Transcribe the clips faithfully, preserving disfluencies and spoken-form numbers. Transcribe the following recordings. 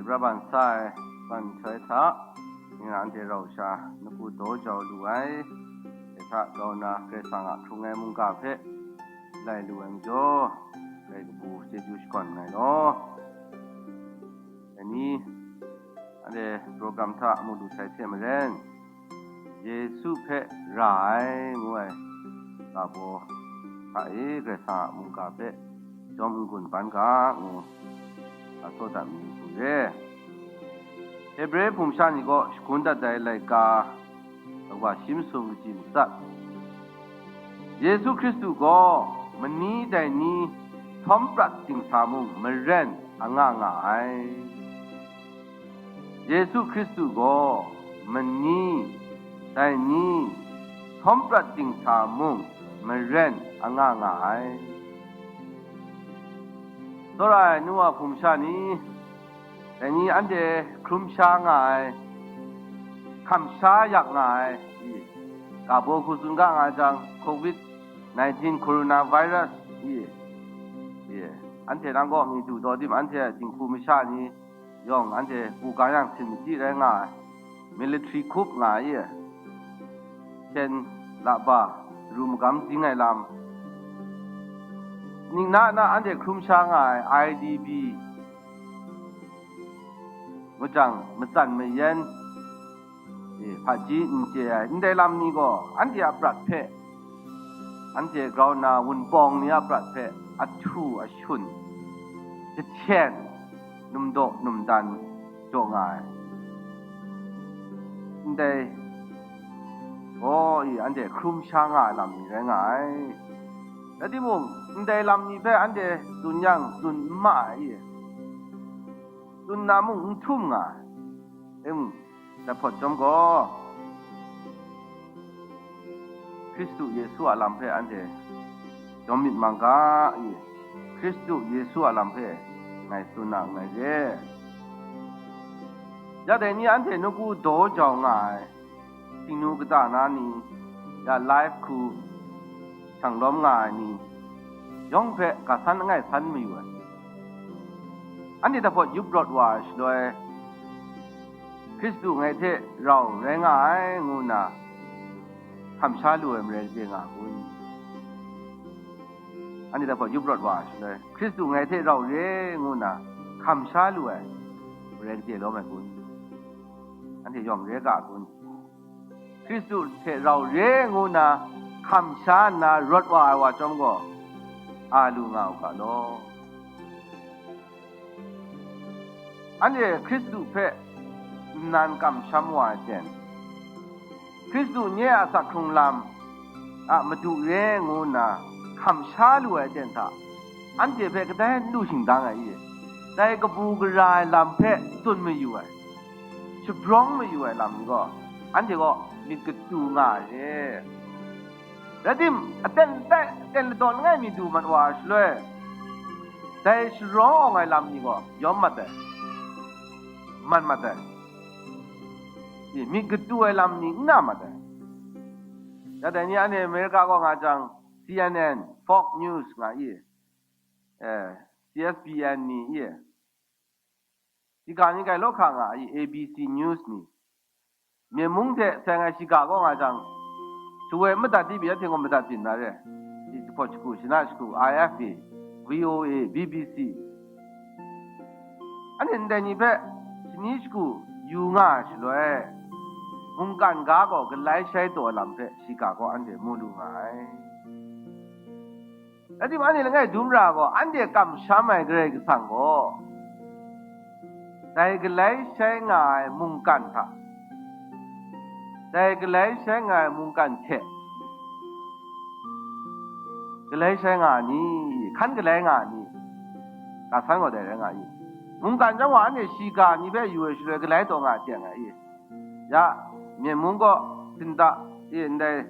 Pra ban sa ai ban nhtoi hta, ning anhte rau sha, nawku daw jau lu ai, dai hta grau nna Karai Kasang a hkrung ai mungga hpe lai lu ai majaw, dai kabu chyeju shakawn nngai law. Dai ni, anhte program hta mu lu sai hte maren, Yesu hpe ra ai ngu ai ga baw hta e Karai Kasang a mungga hpe jawm n-gun ban ga ngu, a tsaw dat mi hku re. Hebre hpung sha ni gaw shagun dat ai laika, kawa shi masum kaji matsat. Yesu Hkristu gaw mani dai ni htawm prat dingsa mung maren anga nga ai. Yesu Hkristu gaw mani, dai ni, htawm prat dingsa mung maren anga nga ai. Tsawra ai nu wa hpung sha ni, dai ni anhte hkrum sha nga ai, hkam sha yak nga ai, i, ga baw hku tsun ga nga jang, covid nineteen coronavirus, i, i, anhte nang gaw mi du daw tim, anhte a dinghku masha ni, yawng anhte pu ga yang sin machyi rai nga ai, military coup nga ai, hpyen laba, ru magam zing ai lam, ning na na anhte hkrum sha nga ai I D P, mujang matsan mayan, e, hpaji n chye ai ndai lam ni gaw, anhte a prat hpe, anhte grau nna wunpawng ni a prat hpe ahtu ashun, jahten, numdaw numdan jaw nga ai. Ndai gaw, i, anhte hkrum sha nga ai lam ni rai nga ai. Rai timung, ndai lam ni hpe anhte tsun yang, tsun n ma ai, i, tsun na mung n htum nga ai. Em, dai hpawt chyawm gaw, Hkristu Yesu a lam hpe anhte jawm myit mang ga, i, Hkristu Yesu a lam hpe ngai tsun na nngai re. Ya dai ni anhte nawku daw jau nga ai, htingnu kata na ni, ya live hku shang lawm nga ai ni yawng hpe ga san langai san mayu ai. Anhte dai hpawt yup rawt wa ai shaloi, Hkristu ngai hte rau rai nga ai, ngu nna hkam sha lu ai marai kaje nga kun? Anhte dai hpawt yup rawt wa ai shaloi, Hkristu ngai hte rau re, ngu nna hkam sha lu ai marai kaje lawm ai kun? Anhte yawng re ga kun? Hkristu hte rau re ngu nna hkam sha nna rawt wa ai wa chyawm gaw, a lu nga u ga law. Anhte Hkristu hpe nnan kamsham wa ai ten, Hkristu nye a asak hkrung lam a madu re ngu nna hkam sha lu ai ten hta, anhte hpe kadai n lu shingdang ai i? Dai kabu gara ai lam hpe tsun mayu ai, shabrawng mayu ai lam ni gaw, anhte gaw myit katu nga ai re. Rai tim, aten tai, aten ladaw langai mi du mat wa ai shaloi, dai sharawng awng ai lam ni gaw yawm mat ai, man mat ai, i, myit katu ai lam ni n na mat ai. Ya dai ni anhte America kaw nga jang, C N N, Fox News nga i, eh, C S B N ni i, shiga ni kai law hka nga ai, A B C News ni, Myen mung hte seng ai shiga kaw nga jang, shawoi madat di pyi, anhte gaw madat byin na re. Di jahpawt shagu, shana shagu, R F A, V O A, B B C, anhte ndai ni hpe shani shagu yu nga ai shaloi, mungkan ga gaw galai shai taw ai lam hpe shiga kaw anhte mu lu nga ai. Rai timung, anhte langai dum ra gaw, anhte kamsham ai Karai Kasang gaw, dai galai shai nga ai mungkan hta, dai galai shai nga ai mungkan hte galai shai nga ai ni, hkan galai nga ai ni, ga san gaw dai rai nga i? Mungkan chyawm wa, anhte shiga ni hpe yu ai shaloi, galai taw nga ai teng ai i? Ya, Myen mung gaw, sinda e ndai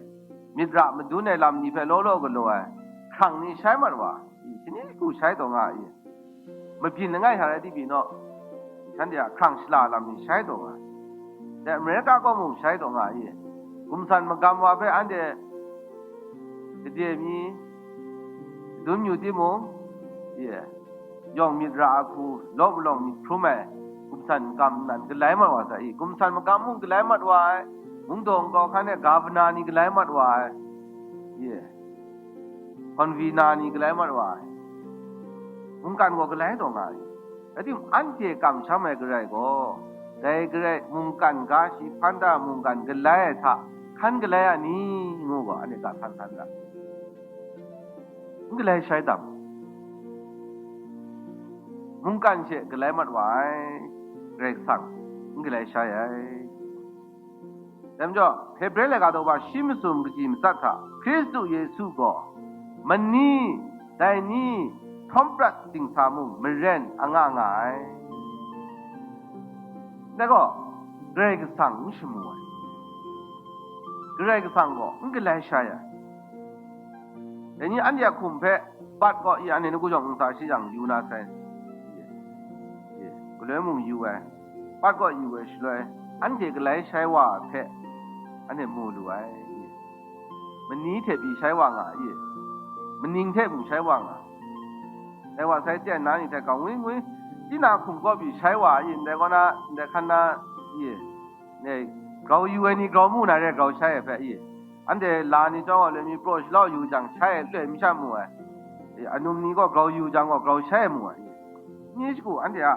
myit ra madun ai lam ni hpe law law galaw ai hkrang ni shai mat wa i? Shani shagu shai taw nga i? Mabyin langai hta rai di pyi naw, shanhte a hkrang shala lam ni shai taw nga ai. Dai Amerika kaw mung shai taw nga i? Gumsan magam wa hpe anhte gade mi dun yu timung, ye, yawng myit ra ai hku, law malawng myit hkrum ai gumsan san kam nan galai mat wa sai, i, gumsan magam mung galai mat wa ai, mungdaw nkau hkan e gavana ni galai mat wa ai, ye, konvina ni galai mat wa ai, mungkan gaw galai taw nga ai. Rai timung, anhte kamsham ai Karai gaw, dai Karai mungkan ga shi hpan da mungkan galai ai hta hkan galai a ni, ngu gaw, anhte ga hkan hkan da. N galai shai dam. Mungkan she galai mat wa ai Karai Kasang, n galai shai ai. Dai majaw, Hebre laika daw ba shi masum kaji matsat hta, Hkristu Yesu gaw, mani, dai ni, htawm prat dingsa mung maren anga nga ai. Dai gaw, Karai Kasang n shamu ai. Karai Kasang gaw n galai shai ai. Dai ni anhte a hkum hpe, pat gaw i, anhte nawku jawng ntsa shi jang yu na sai. Ye, ye, galoi mung yu ai, pat gaw yu ai shaloi, anhte galai shai wa hpe, anhte mu lu ai. Mani hte pyi shai wa nga, ye, maning hte mung shai wa nga. Dai wa sai ten na ni hte grau ngwi ngwi, tinang hkum kaw pyi shai wa, ye, ndai kaw na, ndai hkan na, ye, ne, grau yu ai ni grau mu na re, grau shai ai hpe, i, anhte la ni chyawm gaw, loi mi praw shalau yu jang, shai ai loi mi sha mu ai. I, anum ni gaw grau yu jang gaw, grau shai ai mu ai. I, ni shagu anhte a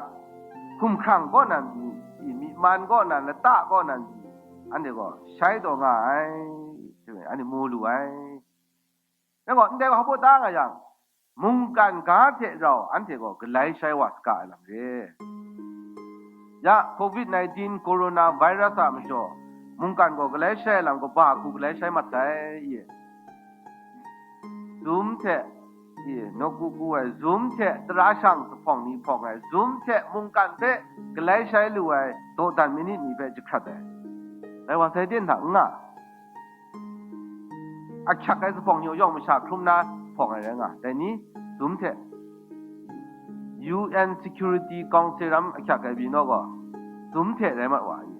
hkumhkrang kaw nan pyi, i, myi man kaw nan, lata kaw nan pyi, anhte gaw shai taw nga ai, anhte mu lu ai. Dai gaw, ndai gaw hpa baw da nga yang, mungkan ga hte rau anhte gaw galai shai wa saga ai lam re. Ya, covid nineteen coronavirus a majaw, mungkan gaw galai shai ai lam kaba hku galai shai mat sai, ye. Zum hte, ye, nawku ku ai, zum hte tara shang zuphpawng ni hpawng ai, zum hte mungkan hpe galai shai lu ai dawdan manit ni hpe jahkrat ai. Dai wa sai ten hta n nga. Ahkyak ai zuphpawng ni yawng masha hkrum na hpawng ai rai nga, dai ni zum hte. U N Security Council ram ahkyak ai binaw gaw, zum hte rai mat wa ai.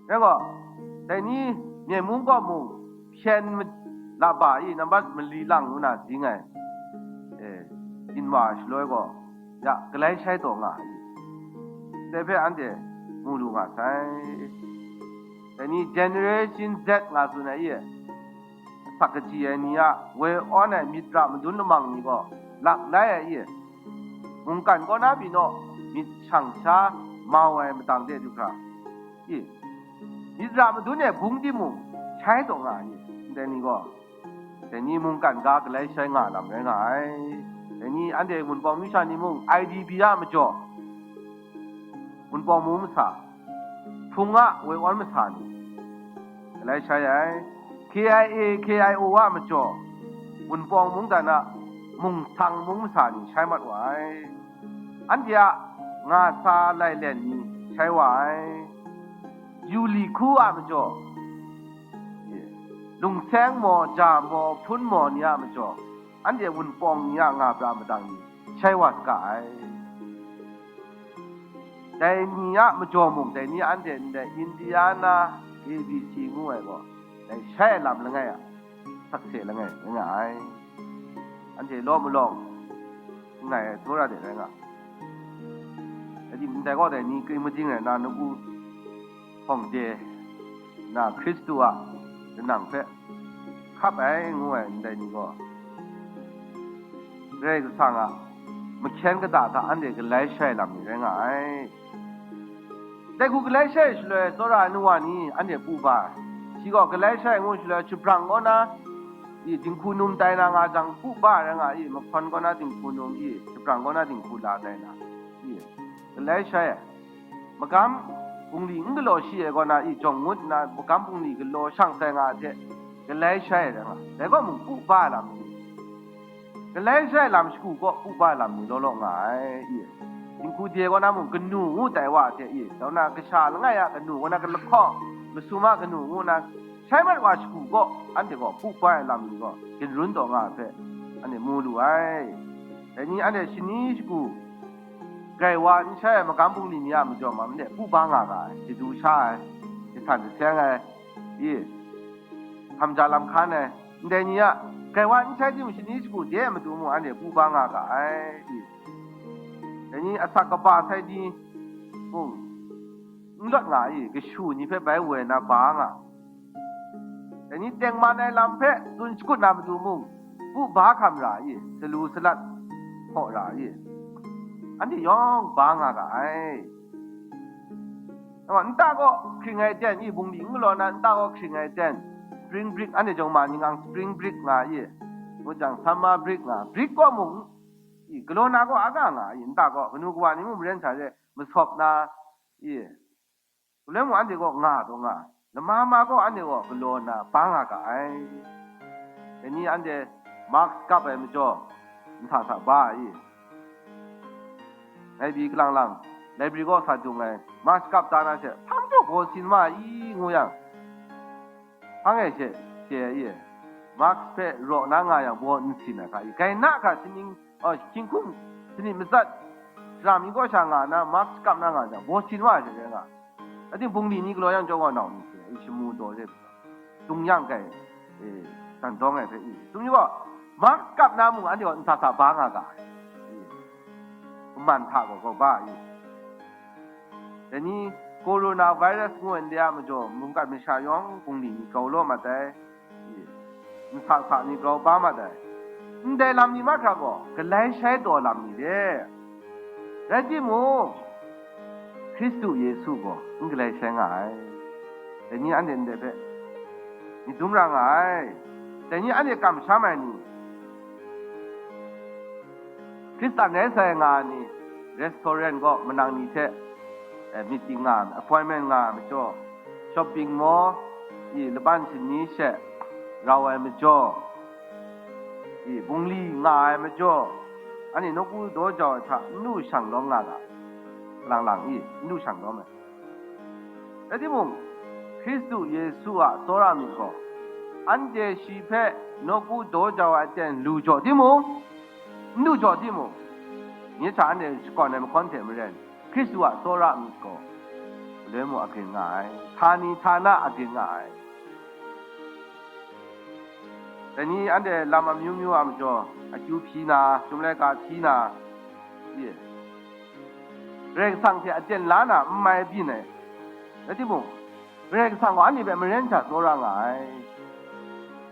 Rai gaw, dai ni, myen mung kaw mung, hpyen ma-, laba i nambat mali lang ngu na zing ai, e, ginwa shaloi gaw, ya, galai shai taw nga ai. Dai hpe anhte mu lu nga sai. Dai ni Generation Z nga tsun ai, i, asak kaji ai ni a, woi awn ai myit ra madun lamang ni gaw, lak lai ai, i, mungkan kaw na pyi naw, myit shang sha mau ai matang de du hkra, i, myit ra madun e bung timung, shai taw nga ai, i, ndai ni gaw, dai ni mungkan ga galai shai nga lam rai nga ai. Dai ni anhte Wunpawng masha ni mung I D P a majaw, Wunpawng mung masa, hpung a woi awn masa ni, galai shai ai. K I A, K I O a majaw, Wunpawng mungdan a mungsang mung masa ni shai mat wa ai. Anhte a nga sa lailen ni shai wa ai. Yu li hku a majaw, lungseng maw, ja maw, hpun maw ni a majaw, anhte Wunpawng ni a nga pra madang ni shai wa saga ai. Dai ni a majaw mung, dai ni anhte ndai Indiana A B C ngu ai gaw, dai shai ai lam langai a sakse langai rai nga ai. Anhte law malawng n rai ai tsawra de rai nga. Dai ni ndai gaw, dai ni kring majing rai nna, nawku hpawng de na Hkristu a lanang hpe hkap ai ngu ai ndai ni gaw, Karai Kasang a mahkyen kata hta anhte galai shai lam ni rai nga ai. Dai hku galai shai shaloi, tsawra ai nu wa ni anhte pu ba ai. Shi gaw galai shai ngu shaloi, shabrang kaw na, i, dinghku num tai na nga jang, pu ba ai rai nga i, mahkawn kaw na dinghku num, i, shabrang kaw na dinghku la tai na, i, galai shai ai. Magam bungli n galaw shi ai kaw na, i, jawng ngut nna, magam bungli galaw shang sai nga ai hte, galai shai ai rai nga, dai kaw mung pu ba ai lam ni, galai shai lam shagu kaw pu ba ai lam ni law law nga ai, i, dinghku de kaw na mung kanu ngu tai wa ai hte, i, dau na kasha langai a kanu kaw na, kalahkawng masum a kanu ngu na, shai mat wa shagu kaw, anhte gaw pu ba ai lam ni gaw ginrun taw nga ai hpe, anhte mu lu ai. Dai ni anhte shani shagu, grai wa n shai ai magam bungli ni a majaw ma, anhte pu ba nga ga ai, chyeju sha ai, jahtan jaseng ai, i, hkam ja lam hkan ai, ndai ni a, grai wa n shai timung, shani shagu de ai matu mung anhte pu ba nga ga ai, i. Dai ni asak kaba sai ni mung n lawt nga i, kashu ni hpe bai woi na ba nga. Dai ni tengman ai lam hpe tsun shakut na matu mung, bu ba hkam ra i, salu salat hkaw ra i, anhte yawng ba nga ga ai. Nta kaw hkring ai ten i, bungli n galaw na nta kaw hkring ai ten, spring break, anhte jawng ma ni ngang spring break nga i, ngu jang summer break nga, break kaw mung i, galaw na kaw aga nga i, nta kaw kanu kawa ni mung maren sha re masawp na i, galoi mung anhte kaw nga taw nga, lama ma kaw anhte kaw galaw na ba nga ga ai. Dai ni anhte mask kap ai majaw, nsa sa ba ai i, laibi kalang lang, library kaw sa dung ai, mask kap da na she, hpang jaw baw sin ma i, ngu yang, hpang e she, she ai i, mask hpe raw na nga yang baw n sin ai hka i, gaina hka sining, oh, hkying hkum, sanit matsat, shara mi kaw sha nga na, mask kap na nga jang, baw sin wa ai she rai nga. Rai timung, bungli ni galaw yang, chyawm wa nau ni hte, e, shamu daw re, dung yang kai, e, dan dawng ai hpe, e, sum yu gaw, mask kap na mung anhte gaw nsa sa ba nga ga ai, e, kaman hta gaw gaw ba ai, e. Dai ni, coronavirus ngu ai ndai a majaw, mungkan masha yawng bungli ni grau law mat ai. Nsa sa ni grau ba mat ai. Ndai lam ni mahkra gaw, galai shai taw lam ni de. Rai timung, Hkristu Yesu gaw n galai shai nga ai. Dai ni anhte ndai hpe myit dum ra nga ai. Dai ni anhte kamsham ai ni, Hkristan rai sai nga ai ni, restaurant kaw manang ni hte, eh, meeting nga ai, appointment nga ai majaw, shopping mall, i, laban shani she rau ai majaw, i, bungli nga ai majaw, anhte nawku daw jau ai hta n lu shang lawm nga ga, lang lang i, n lu shang lawm ai. Rai timung, Hkristu Yesu a tsawra myit gaw, anhte shi hpe nawku daw jau ai aten lu jaw timung, n lu jaw timung, nye hta anhte shakawn ai mahkawn hte maren, Hkristu a tsawra myit gaw, galoi mung agrin nga ai, htani htana agrin nga ai. Dai ni anhte lam amyu myu a majaw, akyu hpyi na, chyum laika hpyi na, ye, Karai Kasang hte aten la na n mai byin ai. Rai timung, Karai Kasang gaw anhte hpe maren sha tsawra nga ai.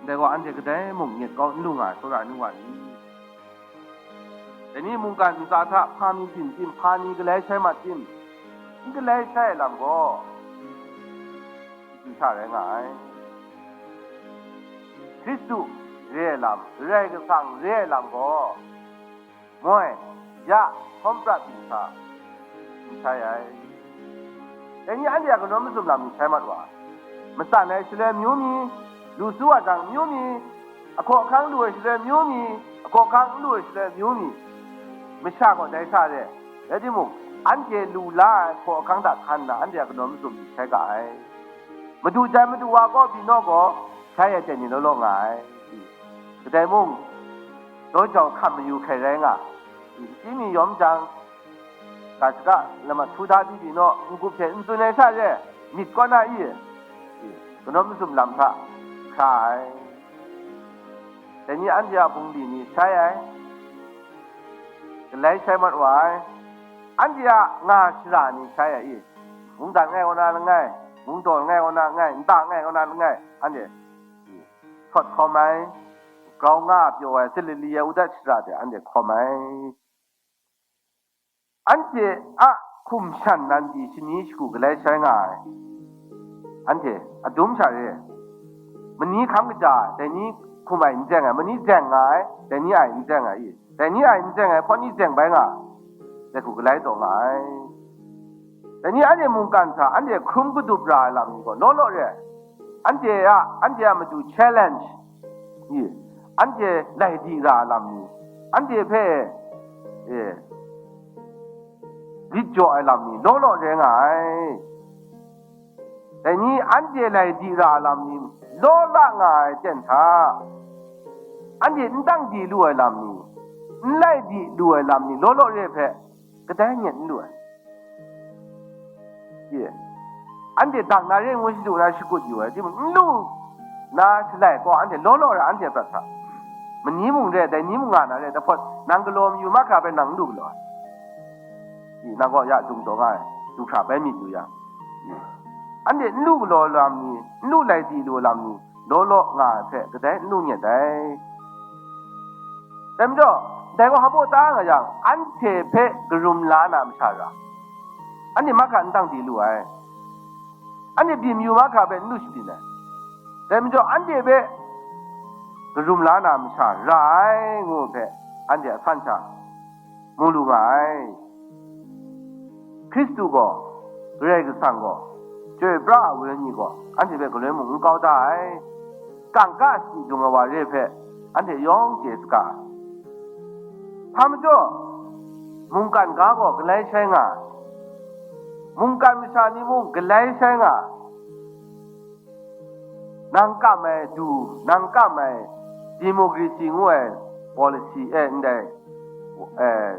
Ndai gaw, anhte kadai mung nyet kau n lu nga ai, tsawra ai nu wa ni? Dai ni mungkan ntsa hta hpa mi byin tim, hpa ni galai shai mat tim, n galai shai ai lam gaw, chyu sha rai nga ai. Hkristu re ai lam, Karai Kasang re ai lam gaw, moi, ya, hkawm prat byin hta n shai ai. Dai ni anhte a kanawn mazum lam ni shai mat wa ai. Matsan ai shaloi amyu mi, lu su wa jang amyu mi, ahkaw ahkang lu ai shaloi amyu mi, ahkaw ahkang n lu ai shaloi amyu mi, masha gaw dai sha re. Rai timung, anhte lu la ai ahkaw ahkang hta hkan nna, anhte a kanawn mazum ni shai ga ai. Madu jan madu wa kaw byin naw gaw, shai ai ten ni law law nga ai. Kadai mung, daw jau hkam mayu hkrai rai nga, nti mi yawm jang, ga shaka lamat htu da di byin naw, n-gup hte n tsun ai sha re, myit kaw na i? Kanawn mazum lam hta hkra ai. Dai ni anhte a bungli ni shai ai, galai shai mat wa ai, anhte a nga shara ni shai ai i? Mungdan langai kaw na langai, mungdaw langai kaw na langai, nta langai kaw na langai, anhte sawt hkawm ai, grau nga pyaw ai, Galili ai udat shara de anhte hkawm ai. Anhte a hkum shan nan pyi shani shagu galai shai nga ai. Anhte adum sha re ai. Mani hkam kaja ai, dai ni hkum ai n zeng ai, mani zeng nga ai, dai ni ai n zeng ai i? Dai ni ai n zeng ai, hpawt ni zeng bai nga ai. Dai hku galai taw nga ai. Dai ni anhte mungkan hta anhte hkrum kadup ra ai lam ni gaw law law re ai. Anhte a, anhte a matu challenge, i, anhte lai di ra ai lam ni, anhte hpe, e, lit jaw ai lam ni law law rai nga ai. Dai ni anhte lai di ra ai lam ni law la nga ai ten hta, anhte n dang di lu ai lam ni, n lai di lu ai lam ni law law re ai hpe, kadai nyet n lu ai. Ye. Anhte dang na re ngu shadu na shakut yu ai, timung n lu na shalai gaw, anhte law law ra, anhte prat hta. Mani mung re, dai ni mung nga na re, dahpawt nang galaw mayu mahkra bai nang n lu galaw ai. i, nang gaw ya dung taw nga ai, du hkra bai myit yu yang, i, anhte n lu galaw lam ni, n lu lai di lu lam ni, law law nga ai hpe kadai n lu nyet ai. Dai majaw, dai gaw hpa baw ta nga yang, anhte hpe karum la na masha ra, anhte mahkra n dang di lu ai, anhte byin yu mahkra hpe n lu shabyin ai. Dai majaw, anhte hpe karum la na masha ra ai, ngu hpe anhte a san hta mu lu nga ai. Hkristu gaw, Karai Kasang gaw, chyoi pra ai wenyi gaw, anhte hpe galoi mung n kau da ai. Kangka si dung ai wa re hpe, anhte yawng chye saga ai. Hpa majaw, mungkan ga gaw galai shai nga ai, mungkan masha ni mung galai shai nga ai. Nang kam ai du, nang kam ai democracy ngu ai policy, eh, ndai, eh,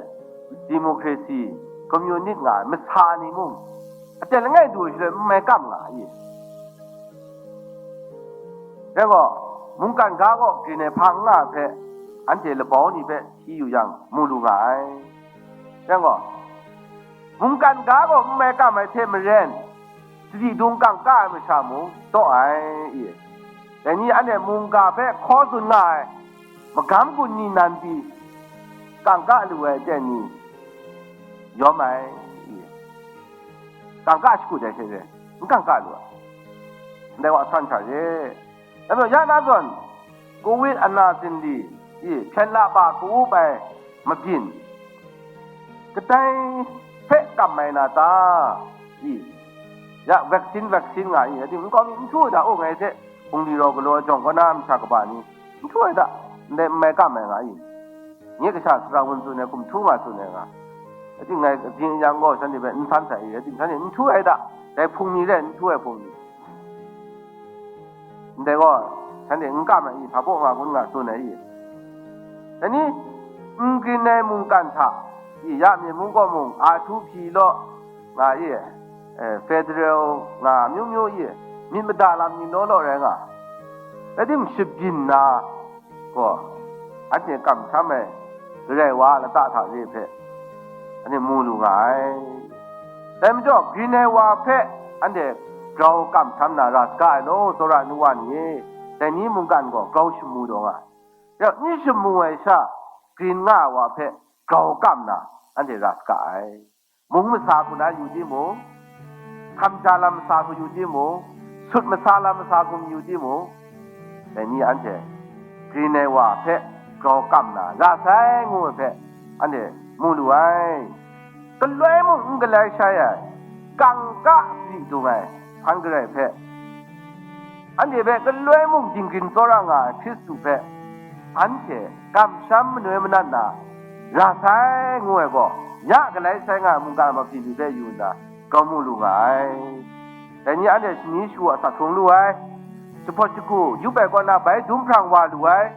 democracy, communist nga ai masa ni mung, aten langai du shaloi n mai kam nga ai. Rai gaw, mungkan ga gaw grin ai hpa n nga ai hpe, anhte labau ni hpe hti yu yang, mu lu nga ai. Rai gaw, mungkan ga gaw n mai kam ai hte maren, sadi dung kangka ai masha mung taw ai, i. Dai ni anhte mungga hpe hkaw tsun nga ai, magam gun ni nan pyi, kangka lu ai aten ni yawm ai, i. Kangka shakut ai hte re, n kangka lu ai. Ndai wa san hta re. Dai majaw, ya na zawn, Covid ana zinli, i, hpyen la ba ka-up ai mabyin, kadai hpe kam mai na ta? I, ya, vaccine, vaccine nga i, ating nkau mi n htu ai da, o, ngai hte bungli rau galaw ai jawng kaw na masha kaba ni, n htu ai da, ndai n mai kam ai nga i, nye kasha sara wun tsun ai hkum htu nga tsun ai nga, ating ngai kaji yang gaw shanhte hpe n san sai i, ating shanhte n htu ai da, dai hpung ni rai n htu ai hpung ni. Ndai gaw, shanhte n kam ai i, hpa baw nga gun nga tsun ai i. Dai ni, n grin ai mungkan hta, i, ya myen mung kaw mung, a htu hpyi law, nga i, eh, federal nga amyu myu i, myit mada lam ni law law rai nga, rai tim, shabyin na gaw, anhte kamsham ai Karai wa a lata hta re hpe, anhte mu lu nga ai. Dai majaw, grin ai wa hpe anhte grau kamsham na ra saga ai law, tsawra ai nu wa ni e, dai ni mungkan gaw grau shamu taw nga ai. Rai, n shamu ai sha, grin nga ai wa hpe grau kam na anhte ra saga ai. Mung masa hku na yu timung, hkamja lam masa hku yu timung, sut masa lam masa hku yu timung, dai ni anhte grin ai wa hpe grau kam na ra sai, ngu ai hpe anhte mu lu ai. Galoi mung n galai shai ai, kangka sadi dung ai hpan garai hpe, anhte hpe galoi mung dinggrin tsawra nga ai Hkristu hpe, anhte kamsham manoi manat na ra sai, ngu ai gaw, ya galai sai nga ai mungkan mabyin ni hpe yu nna, grau mu lu nga ai. Dai ni anhte shani shagu a sa hkrung lu ai, jahpawt shagu yup ai kaw na bai dum hprang wa lu ai,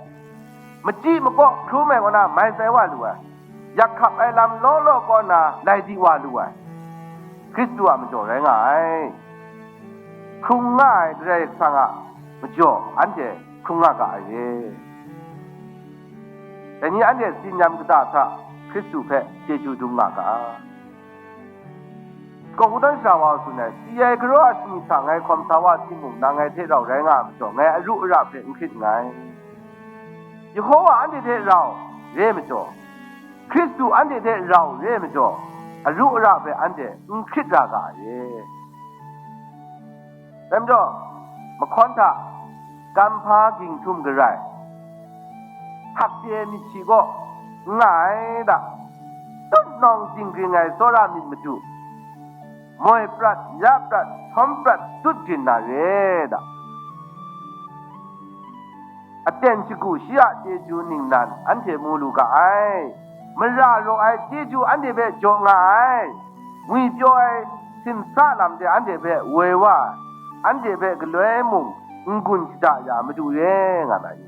machyi makaw hkrum ai kaw na mai tsai wa lu ai, yak hkap ai lam law law kaw na lai di wa lu ai, Hkristu a majaw rai nga ai. Hkrung nga ai Karai Kasang a majaw anhte hkrung nga ga ai re. Dai ni anhte tsin-yam kata hta Hkristu hpe chyeju dum nga ga ai. Kaw kungdawn sara wa tsun ai, si ai garaw ai shani hta ngai hkawm sa wa timung, nang ngai hte rau rai nga ai majaw, ngai aru ara hpe n hkrit nngai. Yehowa anhte hte rau re ai majaw, Hkristu anhte hte rau re ai majaw, aru ara hpe anhte n hkrit ra ga ai re. Dai majaw, mahkawn hta, kam hpa ging htum garai, hkak chye myit shi kaw n nga ai da, tutnawng dinggring ai tsawra myit madu, moi prat, ya prat, htawm prat, tut grin na re da. Aten shagu shi a chyeju ningnan anhte mu lu ga ai. Mara raw ai chyeju anhte hpe jaw nga ai. Ngwipyaw ai simsa lam de anhte hpe woi wa ai. Anhte hpe galoi mung n-gun shada ya Madu re nga na i?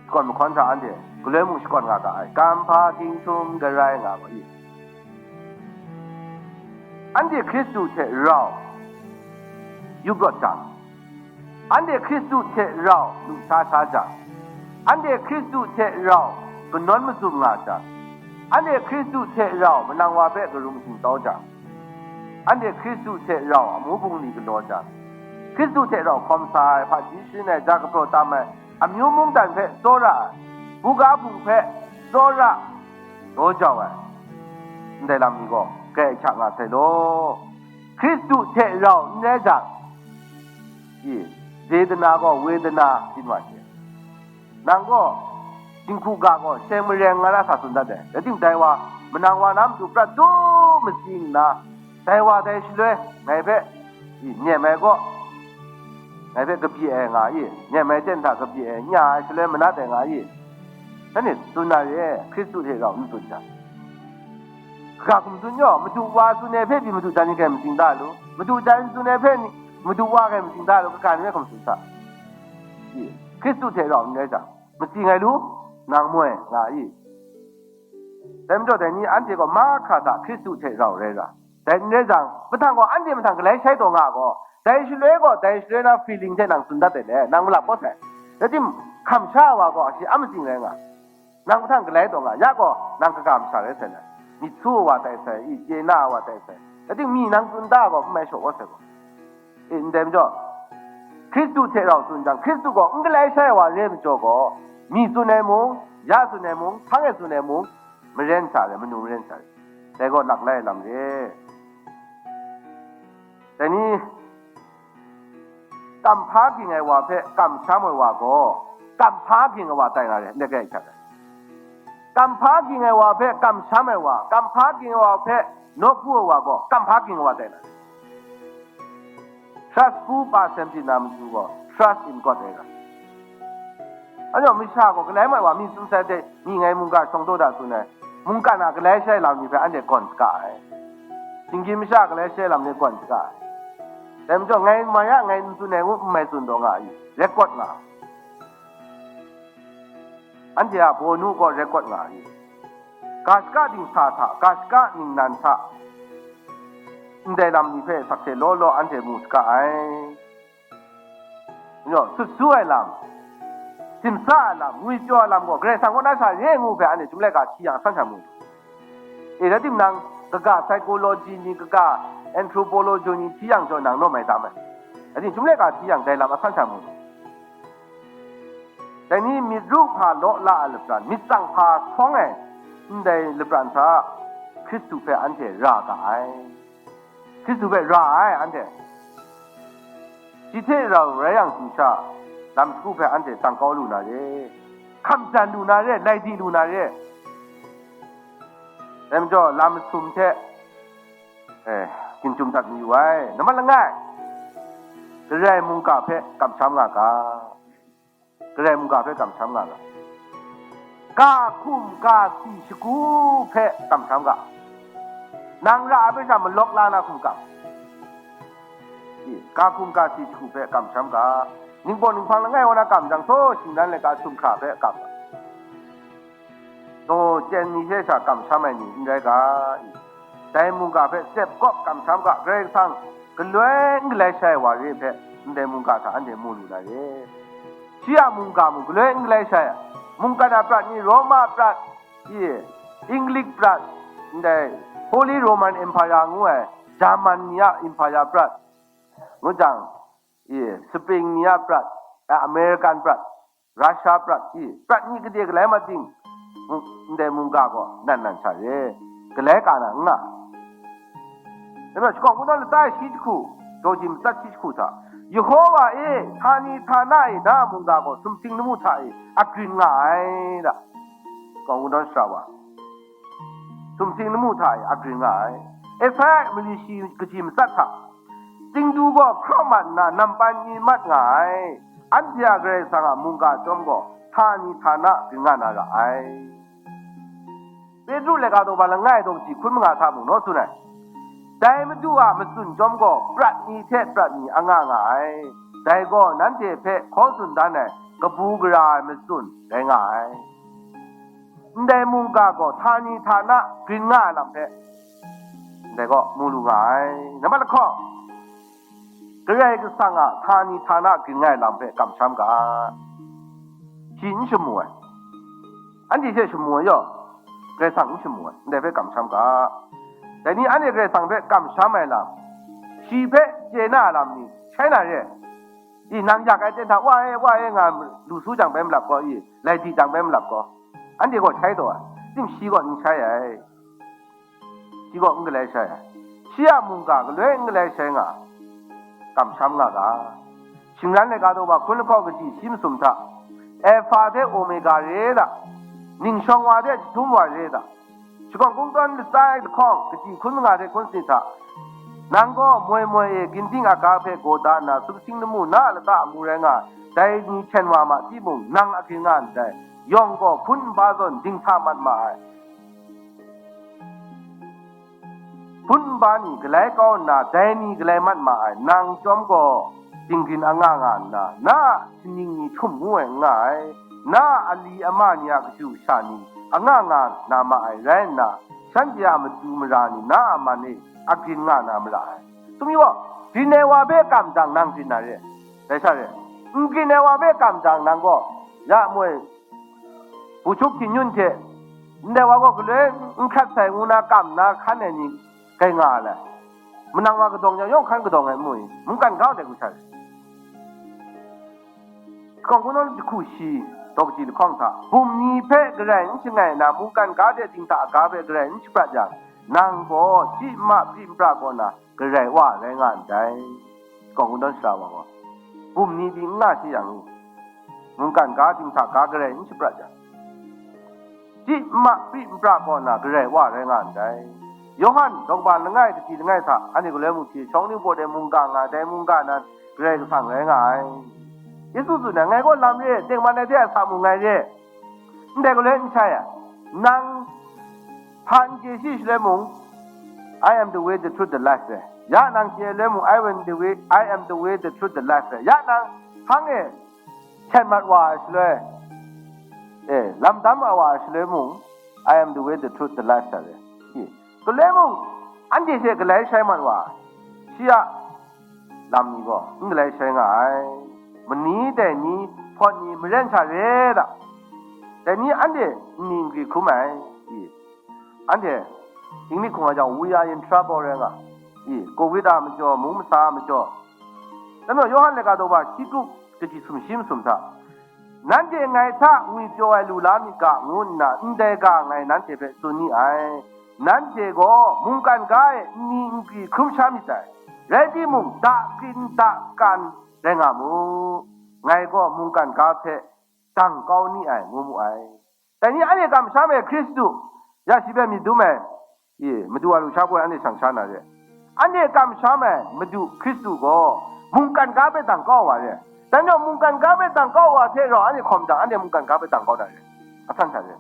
Shakawn mahkawn hta anhte galoi mung shakawn nga ga ai. Kam hpa ging htum garai nga ma i? Anhte Hkristu hte rau yup rawt jang, anhte Hkristu hte rau lu sa sa jang, anhte Hkristu hte rau kanawn mazum nga jang, Anhte Hkristu hte rau manang wa hpe karum shingtau jang, anhte Hkristu hte rau amu bungli galaw jang, Hkristu hte rau hkawm sa ai, hpaji sharin ai, ja kahpraw tam ai, amyu mungdan hpe tsawra ai, buga bung hpe tsawra daw jau ai, ndai lam ni gaw grai hkya nga sai law. Hkristu hte rau n rai jang, i, Vedana gaw, Vedana, byin wa hte. Nang gaw, dinghku ga gaw, sheng mareng nga na sa tsun dat ai. Rai tim, dai wa, manang wa na matu prat tu matsi nna, dai wa dai shaloi, ngai hpe, i, nem ai gaw, ngai hpe kabyi ai nga i, nem ai ten hta kabyi ai, nya ai shaloi manat ai nga i, shanhte tsun na re, Hkristu hte rau n tsun jang. Hkra hkum tsun yaw, madu wa tsun ai hpe pyi madu jan ni hkrai matsing da lu, madu jan tsun ai hpe ni, madu wa hkrai matsing da lu, kaga ni hpe hkum tsun sa. I, Hkristu hte rau n rai jang, matsing ai lu, nang moi, nga i. Dai majaw dai ni anhte gaw mahkra hta Hkristu hte rau rai ra. Dai n rai jang, mahtang gaw anhte mahtang galai shai taw nga gaw, dai shaloi gaw, dai shaloi na feeling hte nang tsun dat ai le, nang malap kawt sai. Rai tim, hkam sha ai wa gaw, shi a matsing rai nga. Nang mahtang galai taw nga, ya gaw, nang kaga masha rai sai na. Myit su wa tai sai, i, chye na wa tai sai. Rai tim, mi nang tsun da gaw, n mai shaw kawt sai gaw. E, ndai majaw, Hkristu hte rau tsun jang, Hkristu gaw n galai shai ai wa re ai majaw gaw, mi tsun ai mung, ya tsun ai mung, hpang e tsun ai mung, maren sha re, manu maren sha re. Dai gaw laklai ai lam re. Dai ni, kamhpa ging ai wa hpe kamsham ai wa gaw, kamhpa ging ai wa tai na re, ndai grai hkrat ai. Kamhpa ging ai wa hpe kamsham ai wa, kamhpa ging ai wa hpe nawku ai wa gaw, kamhpa ging ai wa tai na re. Trust who person pyi na matu gaw, trust in God rai ra. Anhte masha gaw galai mat wa mi tsun sai de, mi ngai mungga shawng daw da tsun ai, mungkan a galai shai lam ni hpe anhte gawn saga ai. Shinggyim masha galai shai lam ni gawn saga ai. Dai majaw ngai mai a, ngai n tsun ai ngu n mai tsun taw nga ai, record nga. Anhte a bawnu gaw record nga ai. Ga shaka dingsa hta, ga shaka ningnan hta, ndai lam ni hpe sakse law law anhte mu saga ai. Sut su ai lam, simsa ai lam, ngwi pyaw ai lam gaw Karai Kasang kaw na sha re ngu hpe anhte chyum laika hti yang a san sha mu. E, rai timung, kaga psychology ni, kaga anthropology ni hti yang jaw nang naw mai tam ai. Rai timung, chyum laika hti yang dai lam a san sha mu. Dai ni myit ru hpa law la ai lapran, myit tsang hpa sawng ai ndai lapran hta Hkristu hpe anhte ra ga ai. Hkristu hpe ra ai anhte. Shi hte rau rai yang hte sha, lam shagu hpe anhte tsang kau lu na re, hkam jan lu na re, lai di lu na re. Dai majaw, lam masum hte, eh, ginchyum dat mayu ai. Nambat langai, Karai mungga hpe kamsham nga ga. Karai mungga hpe kamsham nga ga. Ga hkum ga si shagu hpe kamsham ga. Nang ra ai hpe sha malawk la na hkum kam. Ga hkum ga si shagu hpe kamsham ga. Ningpawt ninghpang langai wa na kam jang, so shingnan laika sumhkra hpe kam ga. Taw chyen ni hte sha kamsham ai ni n rai ga i? Dai mungga hpe tsep kawp kamsham ga, Karai Kasang galoi n galai shai ai wa re hpe, ndai mungga hta anhte mu lu na re. Shi a mungga mung galoi n galai shai ai, mungkan a prat ni, Roma prat, i, Inglik prat, ndai Holy Roman Empire ngu ai, Jaman ni a empire prat, ngu jang, i, Spring ni a prat, a, American prat, Russia prat, i, prat ni gade galai mat ting, mu-, ndai mungga gaw nan nan sha re, galai ka na n nga. Dai majaw, shakawn kungdawn lata e shi jahku, daw ji matsat shi jahku hta, Yehova e, htani htana e na a mungga gaw sumsing lamu hta e a grin nga ai, da. Shakawn kungdawn shara wa, sumsing lamu hta e a grin nga ai. Esai mali shi kaji matsat hta, Tsingdu gaw hkraw mat nna nampan ni mat nga ai. Anhte a Karai Kasang a mungga chyawm gaw htani htana grin nga na ra ai. Petru laika daw ba langai daw kaji hkun manga hta mung naw tsun ai. Dai Madu a matsun chyawm gaw prat ni hte prat ni a nga nga ai. Dai gaw nanhte hpe hkaw tsun dan ai kabu gara ai matsun rai nga ai. Ndai mungga gaw htani htana grin nga ai lam hpe, ndai gaw mu lu nga ai. Nambat lahkawng, Karai Kasang a htani htana grin nga ai lam hpe kamsham ga, shi n shamu ai, anhte hte shamu ai yaw, Karai Kasang n shamu ai, ndai hpe kamsham ga. Dai ni anhte Karai Kasang hpe kamsham ai lam, shi hpe chye na lam ni shai na re. I, nang yak ai ten hta, wa e, wa e, nga lu su jang bai malap gaw, i, lai di jang bai malap gaw, anhte gaw shai taw ai, tim shi gaw n shai ai, shi gaw n galai shai ai, shi a mungga galoi n galai shai nga, kamsham nga ga. Shingran laika daw hpa hkun lahkawng kaji shi masum hta, Alpha hte Omega re da, ning shawng wa hte jahtum wa re da, shakawn kungdawn latsa ai lahkawng, kaji hkun manga hte hkun sanit hta, nang gaw moi moi e ginding aga hpe gaw da nna, sumsing lamu na a lata amu rai nga ai, dai ni hten wa ma timung, nang agrin nga ndai, yawng gaw hpun nba zawn dingsa mat ma ai. Hpun nba ni galai kau nna, dai ni galai mat ma ai, nang chyawm gaw dinggrin anga nga nna, na a shaning ni htum ngu ai n nga ai, na a ali ama ni a kashu kasha ni anga nga na ma ai rai nna, shanhte a matu mara ni na a man e agrin nga na mara ai. Sumyu gaw, grin ai wa hpe kam jang, nang grin na re, dai sha re, n grin ai wa hpe kam jang, nang gaw, ya moi, buchuk htingyun hte ndai wa gaw galoi n hkrat sai ngu na kam na hkan ai ni kai nga ai. Manang wa kadawng yang, yawng hkan kadawng ai mu i, mungkan ga dai gu sha re. Shakawn kungdawn jahku shi, daw kaji lahkawng hta, bum ni hpe garai n shangai na, mungkan ga de dingta ga hpe garai n shaprat yang, nang gaw chyi nma pri npra kaw na garai wa rai nga ndai. Shakawn kungdawn sara wa gaw, bum ni pyi n nga shi yang, mungkan ga dingsa ga garai n shaprat yang, chyi nma pri npra kaw na garai wa rai nga ndai. Yawhan daw kaba langai kaji langai hta, anhte galoi mung hte shawng ningbaw de mungga nga ai, dai mungga nan Karai Kasang rai nga ai. Yesu tsun ai, ngai gaw lam re, tengman ai hte a sa mung ngai re, ndai galoi n shai ai. Nang hpa n chye shi shaloi mung, "I am the way, the truth, the life," re. Ya nang chye ai shaloi mung, "I am the way, I am the way, the truth, the life," re. Ya nang hpang e hten mat wa ai shaloi, e, lam dam wa ai shaloi mung, "I am the way, the truth, the life," sa re. I, galoi mung, anhte hte galai shai mat wa ai. Shi a lam ni gaw n galai shai nga ai. Mani dai ni, hpawt ni, maren sha re da. Dai ni anhte nni n gri hkrum ai. I, anhte Inglik hkung a jang, "We are in trouble," rai nga. I, Covid a majaw, mung masa a majaw. Dai majaw, Yawhan laika daw hpa shi grup kaji sumshi masum hta, "Nanhte ngai hta ngwipyaw ai lu la myit ga," ngu nna ndai ga ngai nanhte hpe tsun ni ai. Nanhte gaw mungkan ga e nni n gri hkrum sha myit dai, rai timung, dakrin dakan rai nga mu, ngai gaw mungkan ga hpe dang kau ni ai, ngu mu ai. Dai ni anhte kamsham ai Hkristu, ya shi hpe myit dum ai, i, Madu a lusha hpe anhte shang sha na re. Anhte kamsham ai Madu Hkristu gaw mungkan ga hpe dang kau wa re. Dai majaw, mungkan ga hpe dang kau wa hte rau anhte hkawm jang, anhte mungkan ga hpe dang kau na re. Asan sha re.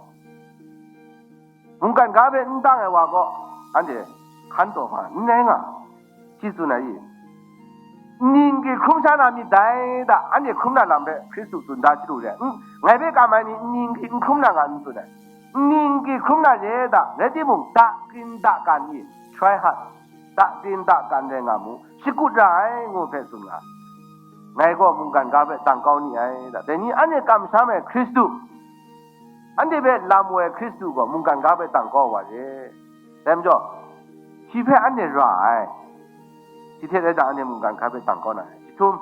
Mungkan ga hpe n dang ai wa gaw, anhte hkan taw hpa n rai nga. Shi tsun ai i? Nni n gri hkrum sha na myit dai da, anhte hkrum na lam hpe Hkristu tsun da chyalu re. N, ngai hpe kam ai ni nni n gri n hkrum na nga n tsun ai. Nni n gri hkrum na re da, rai timung, dakrin dakan i, try hard, dakrin dakan rai nga mu, shakut ra ai, ngu hpe tsun nga. Ngai gaw mungkan ga hpe dang kau ni ai da. Dai ni anhte kamsham ai Hkristu, anhte hpe lam woi ai Hkristu gaw mungkan ga hpe dang kau wa re. Dai majaw, shi hpe anhte ra ai. Shi hte rai jang, anhte mungkan ga hpe dang kau na ai. Shi htum,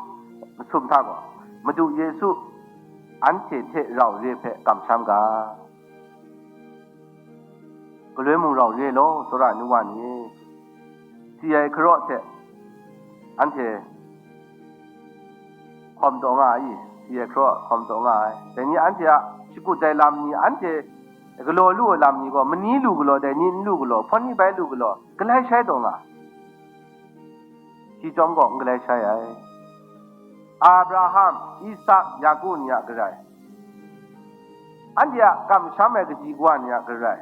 masum hta gaw, Madu Yesu anhte hte rau re hpe kamsham ga. Galoi mung rau re law, tsawra ai nu wa ni, si ai hkaraw hte anhte hkawm taw nga ai i? Si ai hkaraw hkawm taw nga ai. Dai ni anhte a shakut ai lam ni, anhte galaw lu ai lam ni gaw, mani lu galaw, dai ni n lu galaw, hpawt ni bai lu galaw, galai shai taw nga. Shi chyawm gaw n galai shai ai. Abraham, Isak, Yaku ni a Karai, anhte a kamsham ai kaji kawa ni a Karai,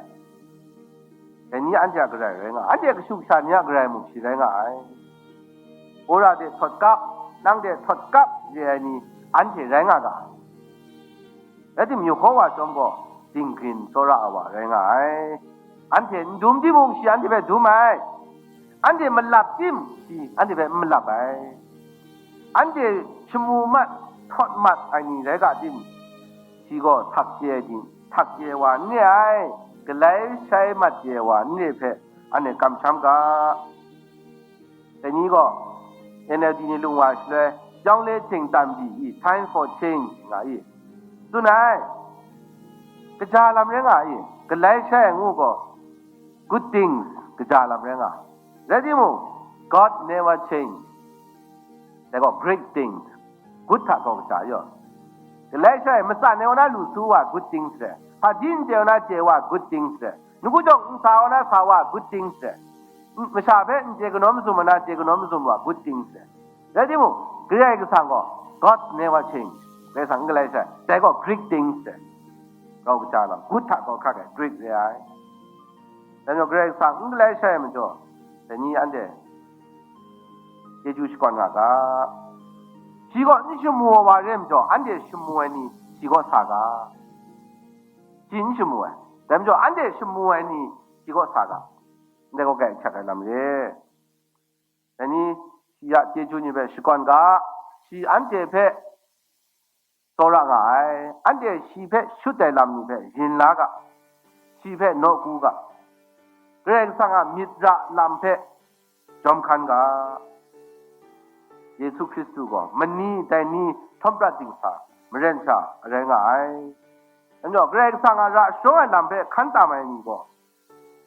dai ni anhte a Karai rai nga ai. Anhte kashu kasha ni a Karai mung shi rai nga ai. Wora de htawt kap, nang de htawt kap re ai ni anhte rai nga ga. Rai timung, Yehowa chyawm gaw dinggrin tsawra ai wa rai nga ai. Anhte n dum timung, shi anhte hpe dum ai. Anhte malap tim, shi anhte hpe n malap ai. Anhte shamu mat, htawt mat ai ni rai ga tim, shi gaw htak chye ai ting, htak chye ai wa n re ai. Galai shai mat chye wa n re hpe anhte kamsham ga. Dai ni gaw N L D ni lung wa shaloi, "Yawng le hting tam byi i, time for change," nga i. Tsun ai, kaja lam rai nga i, galai shai ai ngu gaw, good things kaja lam rai nga. Rai timung, God never change. Dai gaw great things, good hta gaw kaja yaw. Galai shai, matsan ai wa na lu su wa, good things re. Hpaji n chye wa na chye wa, good things re. Nawku jawng n sa wa na sa wa, good things re. N- Masha hpe n chye kanawn mazum wa na chye kanawn mazum wa, good things re. Rai timung, Karai Kasang gaw, God never change. Karai Kasang n galai shai, dai gaw great things re. Gaw kaja lam, good hta gaw hkrat ai, great re ai. Dai majaw Karai Kasang n galai shai ai majaw, dai ni anhte chyeju shakawn nga ga. Shi gaw n shamu ai wa re majaw, anhte shamu ai ni shi kaw sa ga. Shi n shamu ai. Dai majaw, anhte shamu ai ni shi kaw sa ga. Ndai gaw kai hkyak ai lam re. Dai ni shi a chyeju ni hpe shakawn ga, shi anhte hpe tsawra nga ai, anhte shi hpe shut ai lam ni hpe yin la ga, shi hpe nawku ga, Karai Kasang a myit ra lam hpe jawm hkan ga. Yesu Hkristu gaw mani dai ni htawm prat dingsa maren sha rai nga ai. Dai majaw, Karai Kasang a ra sharawng ai lam hpe hkan tam ai ni gaw,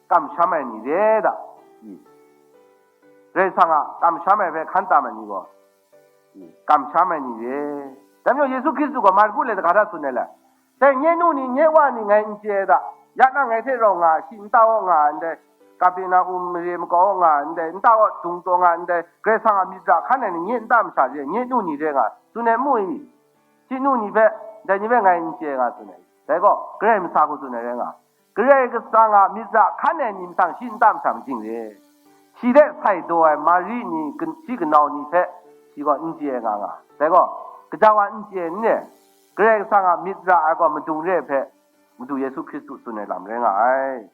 kamsham ai ni re da. I. Karai Kasang a kamsham ai hpe hkan tam ai ni gaw, i, kamsham ai ni re. Dai majaw Yesu Hkristu gaw Marku le daga hta tsun ai le, dai nye nu ni, nye wa ni ngai n chye ai da, ya nang ngai hte rau nga, shi nta kaw nga ndai, Kapernaum mare makau nga ndai, nta kaw dung taw nga ndai, Karai Kasang a myit ra hkan ai ni nye nta masha re, nye nu ni re nga, tsun ai mu i? Shi nu ni hpe, dai ni hpe ngai n chye nga tsun ai. Dai gaw, Karai masa hku tsun ai rai nga. Karai Kasang a myit ra hkan ai ni mahtang shi nta masha majing re. Shi hte sai daw ai Mari ni, kan- shi kanau ni hpe shi gaw n chye nga nga. Dai gaw, kaja wa n chye n re. Karai Kasang a myit ra ai gaw madung re ai hpe, Madu Yesu Hkristu tsun ai lam rai nga ai.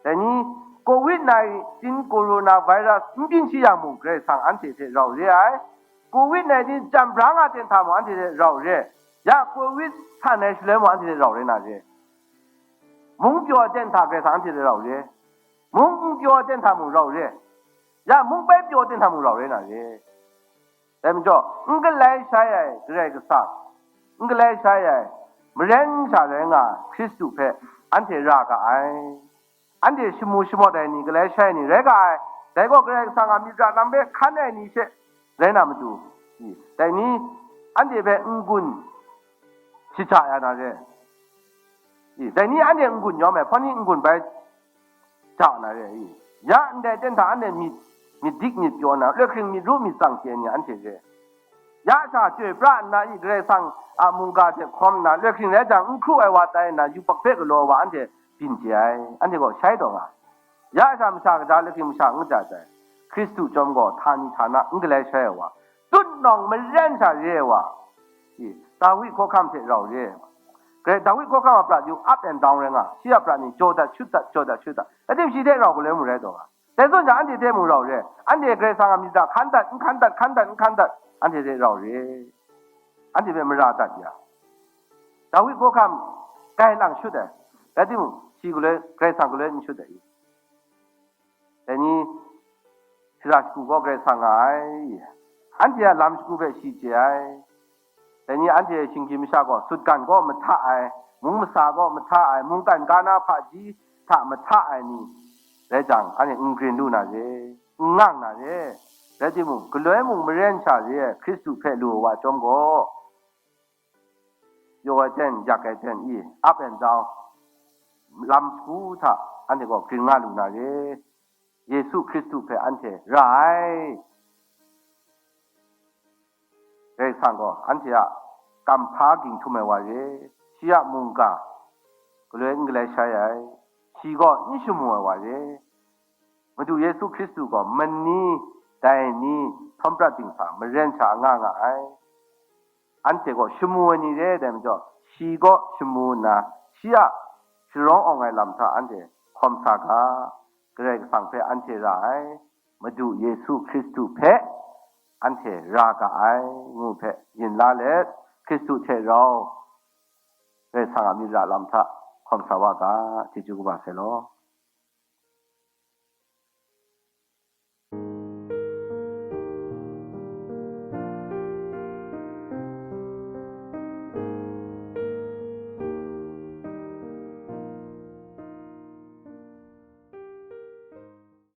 Dai ni, covid nineteen coronavirus n byin shi yang mung, Karai Kasang anhte hte rau re ai. Covid nineteen jam bra nga ten hta mung, anhte hte rau re. Ya covid san ai shaloi mung, anhte hte rau re na re. Mung pyaw ten hta Karai Kasang anhte hte rau re. Mung n pyaw ten hta mung rau re. Ya mung bai pyaw ten hta mung rau re na re. Dai majaw, n galai shai ai Karai Kasang, n galai shai ai, maren sha rai nga ai Hkristu hpe anhte ra ga ai. Anhte shamu shamawt ai ni, galai shai ai ni rai ga ai. Dai gaw Karai Kasang a myit ra lam hpe hkan ai ni she rai na matu, i, dai ni anhte hpe n-gun shaja ya na re. I, dai ni anhte n-gun yawm ai, hpawt ni n-gun bai ja na re i? Ya ndai ten hta anhte myit, myit dik myit pyaw nna, loi hkring myit ru myit tsang chye ai ni anhte re. Ya sha chyoi pra nna i, Karai Kasang a mungga hte hkawm nna, loi hkring rai jang, n hkru ai wa tai nna, yubak hpe galaw ai wa anhte byin chye ai, anhte gaw shai taw nga. Ya sha masha kaja, loi hkring masha n kaja ai. Hkristu chyawm gaw htani htana n galai shai ai wa, tutnawng maren sha re ai wa, i, Dawi hkawhkam hte rau re ai wa. Grai Dawi hkawhkam a prat yu, up and down rai nga, shi a prat ni jaw dat shut dat, jaw dat shut dat, ating shi hte rau galoi mung rai taw nga. Dai zawn jang, anhte hte mung rau re, anhte Karai Kasang a myit ra hkan dat, n hkan dat, hkan dat, n hkan dat, anhte hte rau re, anhte hpe mara dat ya. Dawi hkawhkam grai lang shut ai, rai timung, shi galoi, Karai Kasang galoi n shut ai. Dai ni, shara shagu gaw Karai Kasang nga ai, anhte a lam shagu hpe shi chye ai. Dai ni anhte shinggyim masha gaw, sutgan gaw mahta ai, mung masa gaw mahta ai, mungkan ga na hpaji hta mahta ai ni rai jang, anhte n grin lu na re, n ngang na re. Rai timung, galoi mung maren sha re ai Hkristu hpe lu ai wa chyawm gaw, pyaw ai ten, yak ai ten i, up and down, lam shagu hta anhte gaw grin nga lu na re. Yesu Hkristu hpe anhte ra ai. Karai Kasang gaw anhte a kamhpa ging htum ai wa re, shi a mungga galoi n galai shai ai, shi gaw n shamu ai wa re. Madu Yesu Hkristu gaw mani dai ni htawm prat dingsa maren sha nga nga ai. Anhte gaw shamu ai ni re ai dai majaw, shi gaw shamu nna, shi a sharawng awng ai lam hta anhte hkawm sa ga. Karai Kasang hpe anhte ra ai, Madu Yesu Hkristu hpe anhte ra ga ai, ngu hpe yin la let, Hkristu hte rau Karai Kasang a myit ra lam hta hpang sa wa ga, chyeju kaba sai law.